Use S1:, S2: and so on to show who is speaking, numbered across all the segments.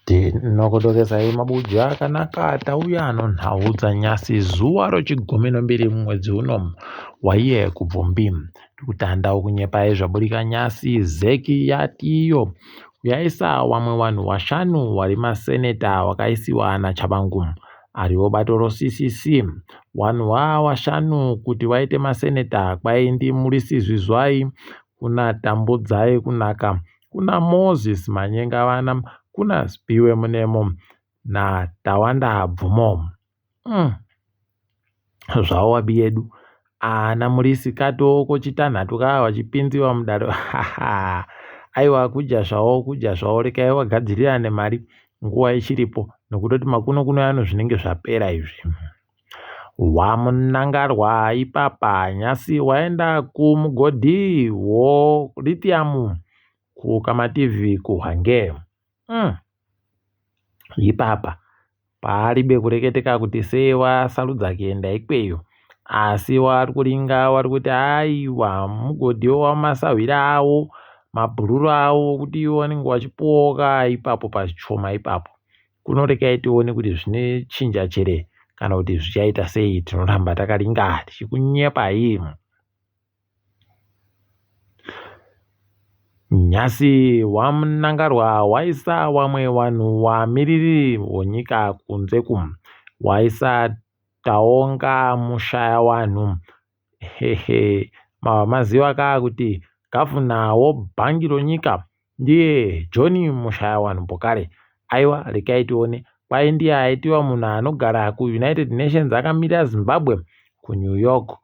S1: Tinokudokesai mabuja akanaka tauya nonhau dzanyasi zuva rochigumi nombiri mumwedzi uno waiye kubvumbi. Tikutanda ukunyepai zvaburika nyasi zeki yatiyo yaisa wamwe wanhu washanu wari maseneta wakaisiwa naChabangu ariwo bato roCCC. Wanhu waa washanu kuti waite maseneta kwaindi Murisi Zwizwai, kuna Tambudzai Kunaka, kuna Moses Manyengavana, kuna Spiwe Munemo naTawanda Bvumo. Zvawo wabi yedu ana Murisi katoko chitanhatu kaa wachipinziwa mudare. Aiwa kudya zvawo kudya zvawo rekai wagadzirirane mari nguva ichiripo nokutoti makuno kuno ano zvinenge zvapera izvi. Wamunangarwa ipapa nyasi waenda kumugodhi wo lithium kuKamativi kuHwange. Ipapa paaribe kureketeka kuti sei wasarudza kuenda ikweyo asi wari kuringa wari kuti aiwa mugodhi wamasahwira awo mabhururu awo kuti iwo wanenge wachipuwoka ipapo pachoma ipapo. Kuno rekai tione kuti zvine chinja chere kana kuti zvichaita sei tinoramba takaringa tichikunyepai. Nhasi waMnangarwa waisa wamwe wanhu wamiriri wonyika kunze ku waisa Taonga Mushayawanhu hehe mava maziva kaa kuti gavhuna wobhangi ronyika ndiye John Mushayawanhu Pokare aiwa rekai tione kwai ndiye aitiwa munhu anogara kuUnited Nations akamirira Zimbabwe kuNew York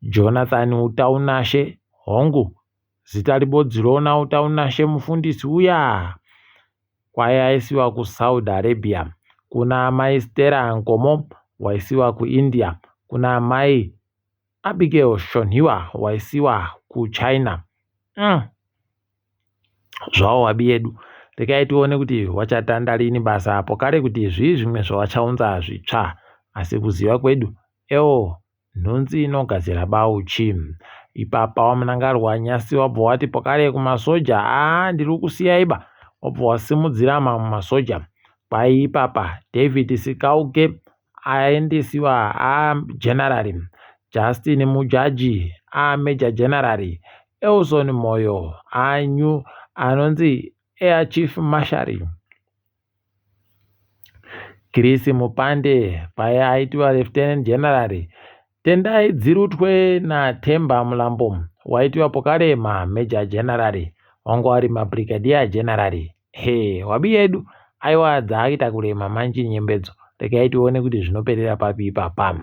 S1: Jonathan Utaunashe, hongu, zita ribodzi rona Utaunashe mufundisi uya kwai aisiwa kuSaudi Arabia, kuna amai Stella Nkomo waisiwa kuIndia, kuna amai Abigail Shonhiwa waisiwa kuChina. Zvawo wabi yedu rekai tione kuti wachatanda rini basa apo kare kuti zvii zvimwe zvawachaunza zvitsva asi kuziva kwedu ewo Nhunzi inogadzira bauchi. Ipapa waMnangarwa nyasi wabva wati pokare kumasoja aa ndiri kusiyai ba wabva wasimudzira mamwe masoja. Kwai ipapa David Sikauke aendesiwa a general, Justin Mujaji a major general, Elson Moyo a new anonzi Air Chief Marshal. Chris Mupande paye aitiwa Lieutenant General Tendai Dzirutwe naThemba Mlambo waitiwa pokare maMajor General wanga wari maBrigadier General he wabi yedu aiwa dzaakuita kurema manje nyembedzo regai tione kuti zvinoperera papi ipapa.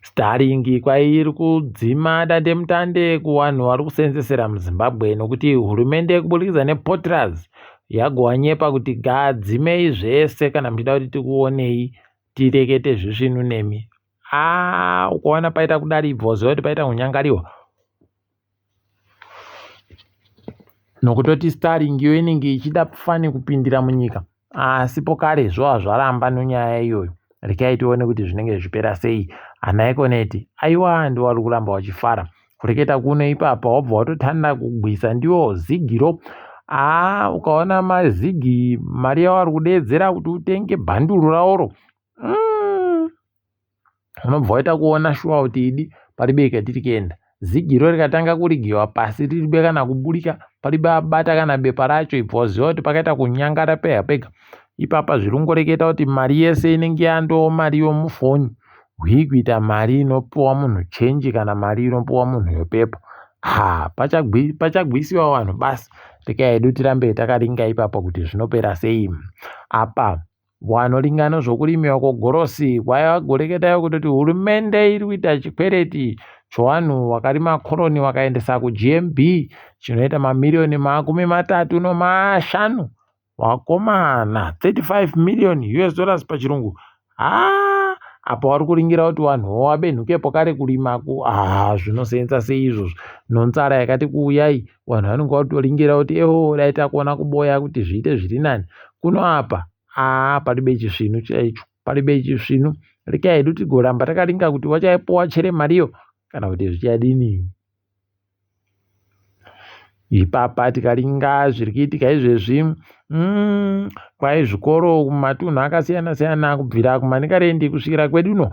S1: Starlink kwairi kudzima dandemutande kuvanhu vari kusenzesera muZimbabwe nokuti hurumende kuburikidza nePotraz yagowanyepa kuti gadzimei zvese kana muchida kuti tikuonei tirekete zvisvinu nemi. Aa ukaona paita kudari ibva waziva kuti paita kunyangariwa. Nokutoti Starlink yo inenge ichida fani kupindira munyika asi pokare zvova zvaramba nonyaya iyoyo. Rekai tione kuti zvinenge zvichipera sei. Ana Econet aiwa ndiwo ari kuramba wachifara. Kureketa kuno ipapa wabva watotanda kugwisa ndiwo zigiro. Aa ukaona mazigi mari yawo ari kudeedzera kuti utenge bhanduru raworo. Unobva waita kuona shuwa kuti idi paribe kwatiri kuenda. Zigiro rikatanga kurigiwa pasi riribe kana kuburika paribe abata kana bepa racho ibva waziva kuti pakaita kunyangara pega pega. Ipapa zviri kungoreketa kuti mari yese inenge yandoo mari yomufoni hwii kuita mari inopiwa munhu chenji kana mari inopiwa munhu yopepa. Ha pachagwisiwa vanhu basi. Rekai hedu tirambe takaringa ipapa kuti zvinopera sei. Apa Vanoringa nezvokurimiwa kwegorosi vaivagoreketayo kutoti hurumende iri kuita chikwereti chowanhu wakarima koroni wakaendesa kuGMB chinoita mamiriyoni 35 wakomana 35 million US dollars pachirungu. Haa apa wari kuringira kuti wanhu wabenhukepo kare kurima ku haa zvinosenza sei izvozvo nonzara yakati kuuyai vanhu vanenge vatoringira kuti ewo dai takuona kuboya kuti zviite zviri nani kuno apa aa paribe chisvinu chaicho paribe chisvinu rekai hedu tigoramba takaringa kuti wachaipuwa chere mariyo kana kuti zvichadini. Ipapa tikaringa zviri kuitika izvezvi kwai zvikoro kumatunhu akasiyana siyana kubvira kuManicaland kusvikira kwedu uno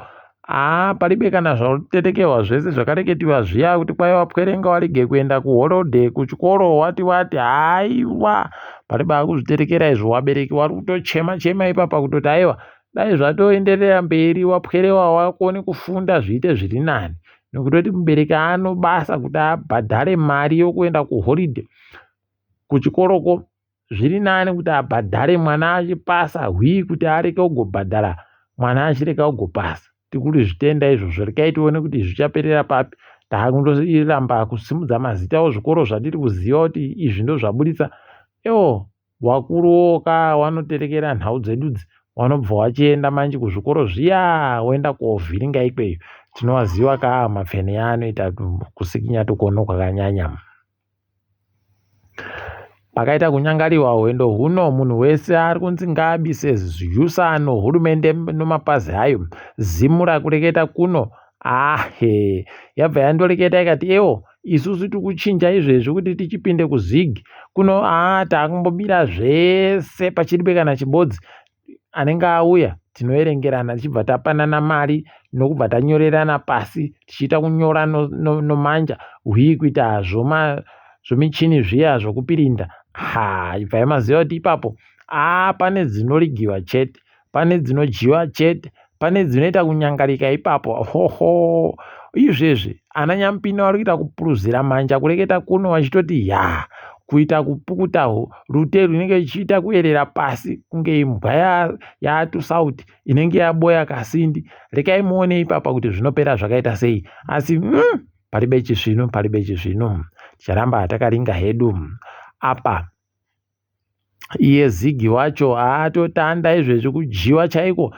S1: haa paribe kana zvatetekewa zvese zvakareketiwa zviya kuti kwai wapwere ngawarege kuenda kuholodhe kuchikoro wati wati haiwa paribe akuzvitetekera izvo wabereki wari kutochema chema ipapa kutoti aiwa dai zvatoenderera mberi wapwerewa wakone kufunda zviite zviri nani nekutoti mubereki ano basa kuti abhadhare mari yokuenda kuholidhe kuchikoroko zviri nani kuti abhadhare mwana achipasa hwii kuti areke kugobhadhara mwana achireka kugopasa tikuri zvitenda izvozvo rekai tione kuti zvichaperera papi taakundoramba kusimudza mazita ozvikoro zvatiri kuziva kuti izvi ndozvaburitsa ewo Wakuruwo ka wanoterekera nhau dzedudzi wanobva wachienda manje kuzvikoro zviya woenda kovhiringa ikweyo tinowaziwa ka mapfene yaanoita kusikinya tukono kwakanyanya pakaita kunyangariwa hwendo huno munhu wese ari kunzi ngaabise usa nohurumende nomapazi ayo zimura kureketa kuno ahe yabva yandoreketa ikati ewo isusu tikuchinja izvezvi kuti tichipinde kuzig kuno aa takumbobira zvese pachiribe kana chibodzi anenge auya tinoerengerana tichibva tapanana mari nokubva tanyorerana pasi tichiita kunyora nomanja no, no hwii kuita zvoma zvomichini zviya zvokupirinda ha ibvai maziva kuti ipapo aa pane dzinorigiwa chete pane dzinodyiwa chete pane dzinoita kunyangarika ipapo hoho izvezvi ana nyampini vari kuita kupuruzira manja kureketa kuno vachitoti ya kuita kupukuta rute runenge ichiita kuerera pasi kunge imbwa yatusauti inenge yaboya kasindi rekai muone ipapa kuti zvinopera zvakaita sei asi paribe chisvinu paribe chisvinu ticharamba takaringa hedu apa Iye Ziggy wacho haatotanda izvezvi kudyiwa chaiko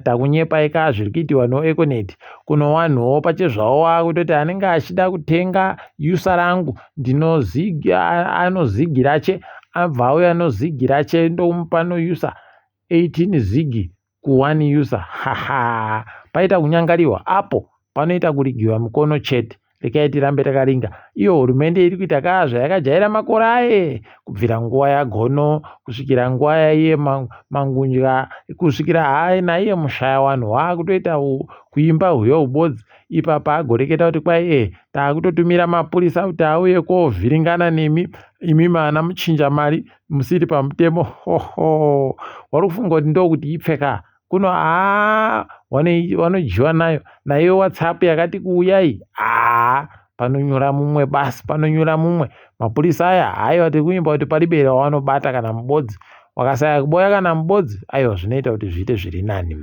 S1: takunyepai ka zviri kuitiwa noEconet kuno wanhuwo pachezvawo wakutoti anenge achida kutenga user rangu ndinoanozigira che abva auya nozigira che ndomupa nouser 18 zigi ku one user haha paita kunyangariwa apo panoita kurigiwa mikono chete rekai tirambe takaringa iyo hurumende iri kuita kaa zvayakajaira makore aye kubvira nguva yagono kusvikira nguva yaiye mangundya kusvikira hayi naiye mushaya wanhu waakutoita kuimba huyo ubodzi ipapa agoreketa kuti kwai e taakutotumira mapurisa kuti auye kovhiringana nemi imi mana muchinja mari musiri pamutemo hoho wari kufunga kuti ndokuti ipfeka kuno haa wanodyiwa nayo naiyo whatsapp yakati kuuyai haa panonyura mumwe basi panonyura mumwe mapurisa aya haiwa tiri kuimba kuti paribe wavanobata kana mubodzi wakasaya kuboya kana mubodzi aiwa zvinoita kuti zviite zviri nani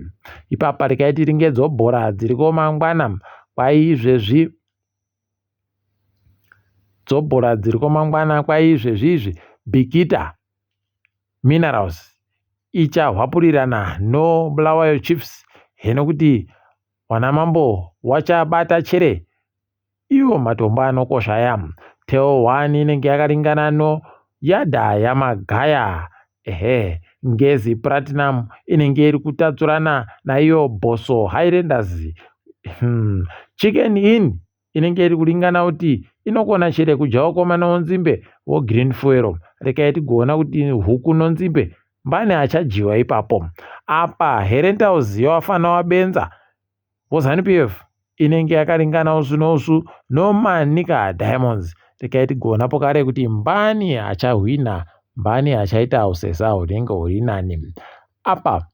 S1: ipapa rekai tiringedzo bhora dziriko mangwana kwai izvezvi Dzobhora dziriko mangwana kwaizvezvi izvi Bikita Minerals ichahwapurirana noBulawayo Chiefs heno kuti wanamambo wachabata chere iwo matombo anokosha aya. Teo 1 inenge yakaringana no Yadha yaMagaya ehe Ngezi Platinum inenge iri kutatsurana naiyo Bosso Highlanders. Chicken Inn inenge iri kuringana kuti inokona chere kudya vakomana vonzimbe vogreen fuel rekai tigoona kuti huku nonzimbe mbani achadyiwa ipapo apa herentals yavafana wabenza vozanu pf inenge yakaringana usu nousu nomanica diamonds rekai tigoona pokare kuti mbani achahwina mbani achaita usesa hunenge huri nani apa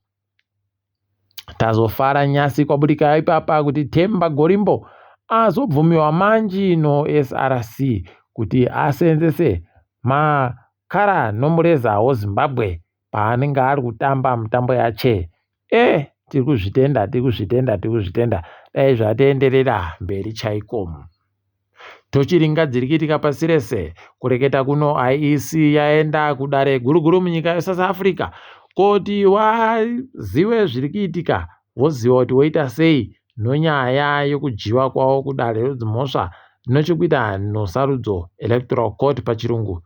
S1: Tazofara nyasi kwaburika ipapa kuti Themba Gorimbo azobvumiwa manji noSRC kuti aseenzese makara nomureza woZimbabwe paanenge ari kutamba mutambo yache. Eh, tiri kuzvitenda, tiri kuzvitenda, tiri kuzvitenda. Dai zvatienderera mberi chaiko. Tochiringa dziri kuitika pasi rese. Kureketa kuno IEC yaenda kudare guru guru munyika yeSouth Africa koti wazive zviri kuitika voziva kuti voita sei nonyaya yekudyiwa kwavo kudare redzimhosva rinochekuita nosarudzo electoral court pachirungu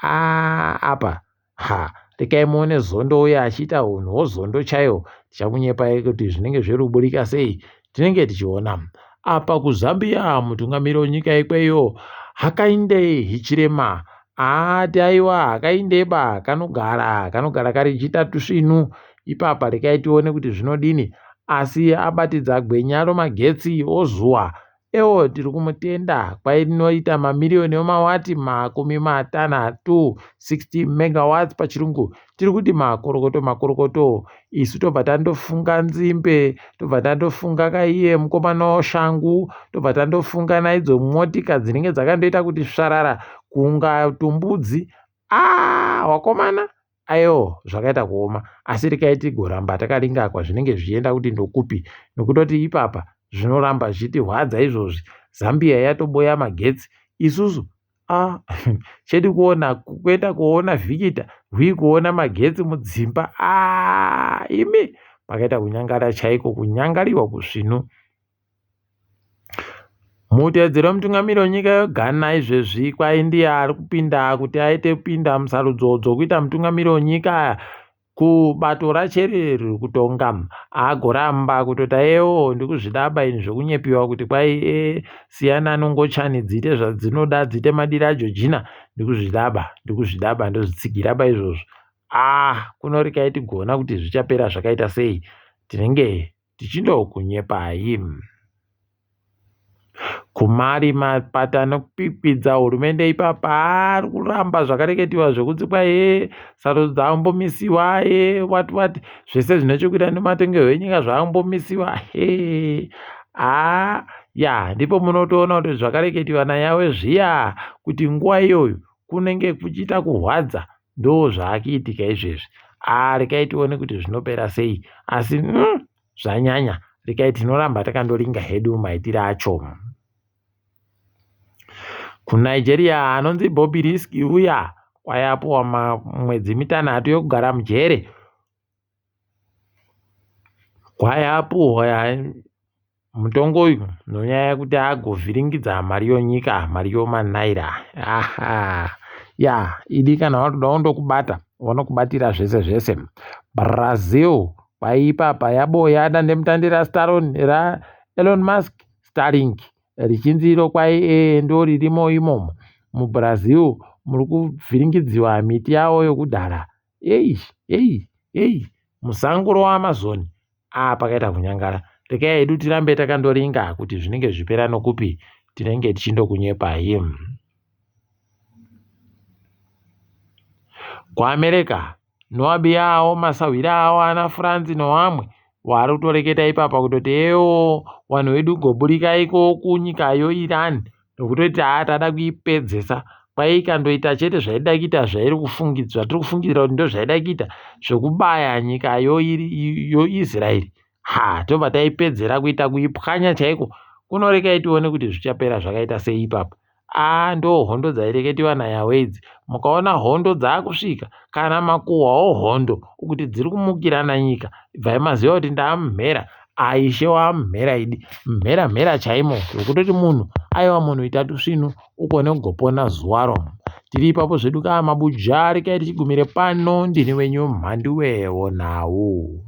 S1: Aah apa ha rekai muone zondo uye achiita hunhu hwozondo chaiwo tichakunyepai kuti zvinenge zviruburika sei tinenge tichiona apa kuzambia mutungamiri wenyika ikweyo Hakainde Hichilema Ati aiwa hakaindeba kanogara kanogara kari chitatu svinu ipapa rekai tione kuti zvinodini asi abatidza gwenya romagetsi ozuwa ewo tiri kumutenda kwainoita mamiriyoni emawati 60 60 megawatts pachirungu tiri kuti makorokoto makorokoto isu tobva tandofunga nzimbe tobva tandofunga kaiye mukomana woshangu tobva tandofunga naidzo motika dzinenge dzakandoita kuti svarara kunga tumbudzi a wakomana ayo zvakaita kuoma asi rekai tigoramba takaringa kwazvinenge zvichienda kuti ndokupi nokutoti ipapa zvinoramba zvichitirwadza izvozvi zambia yatoboya magetsi isusu a chedu kuona kuenda kuona vhikita hwii kuona magetsi mudzimba a imi pakaita kunyangara chaiko kunyangariwa kusvinu Mutevedzeri wemutungamiri wenyika yeGhana izvezvi kwaindiye ari kupinda kuti aite kupinda musarudzo dzokuita mutungamiri wenyika kubato rachere riri kutonga. Agoramba kutoti ayewo ndikuzvidaba ini zvekunyepiwa kuti kwai e siyana nongochani dziite zvadzinoda dziite madiro aJojina ndikuzvidaba ndikuzvidaba ndozvitsigira paizvozvo. Ah kunorekai tigoona kuti zvichapera zvakaita sei tinenge tichindokunyepai. Kumari mapato anokwikwidza hurumende ipapa ari kuramba zvakareketiwa zvekunzi kwai hee sarudzo dzambomisiwa hee what what zvese zvine chekuita nematongerwo enyika zvambomisiwa hee haa ya ndipo munotoona kuti zvakareketiwa naYawe zviya kuti nguva iyoyo kunenge kuchiita kurwadza Ndozvaakuitika izvezvi. Haa rekai tione kuti zvinopera sei asi mm, zvanyanya rekai tinoramba takandoringa hedu maitiro acho. KuNigeria anonzi Bobby Risky uya kwayapuwa mwedzi mitanhatu yekugara mujere kwayapuwa Mutongo uyu nonyaya yekuti agovhiringidza mari yonyika mari yomanaira aha ya idi kana watoda wondokubata wanokubatira zvese zvese Brazil kwaipapa yaboya dandemutande raStaron raElon Musk Starlink richinzi iro kwai ee ndo ririmo imomo muBrazil muri kuvhiringidziwa miti yavo yokudhara Ei, ei, ei, musango roAmazon ah pakaita kunyangara. Rekai hedu tirambe takandoringa kuti zvinenge zvichipera nokupi tinenge tichindokunyepai. KuAmerica, noabiya awo masahwira awo ana France noamwe wari kutoreketa ipapa kutoti ewo wanhu wedu goburikaiko kunyikayo Iran nokutoti haa tada kuipedzesa kwai ikandoita chete zvaida kuita zvairi kufungidzira zvatiri kufungidzira kuti ndozvaida kuita zvekubaya nyika yoIsraeri ha tobva taipedzera kuita kuipwanya chaiko kunorekai tione kuti zvichapera zvakaita sei ipapa Aa ndo hondo dzaireketiwa naYahweh idzi. Mukaona hondo dzaakusvika kana makuhwa ohondo ukuti dziri kumukirana nyika, ibvai maziva kuti ndaamumhera. Aishe waamumhera idi. Mhera mhera chaimo zvekutoti munhu aiwa munhu ita tusvinu ukone kugopona zuwaro. Tiri ipapo zvedu kaa mabuja rekai tichigumire pano ndini wenyu Mhanduwe wonawu.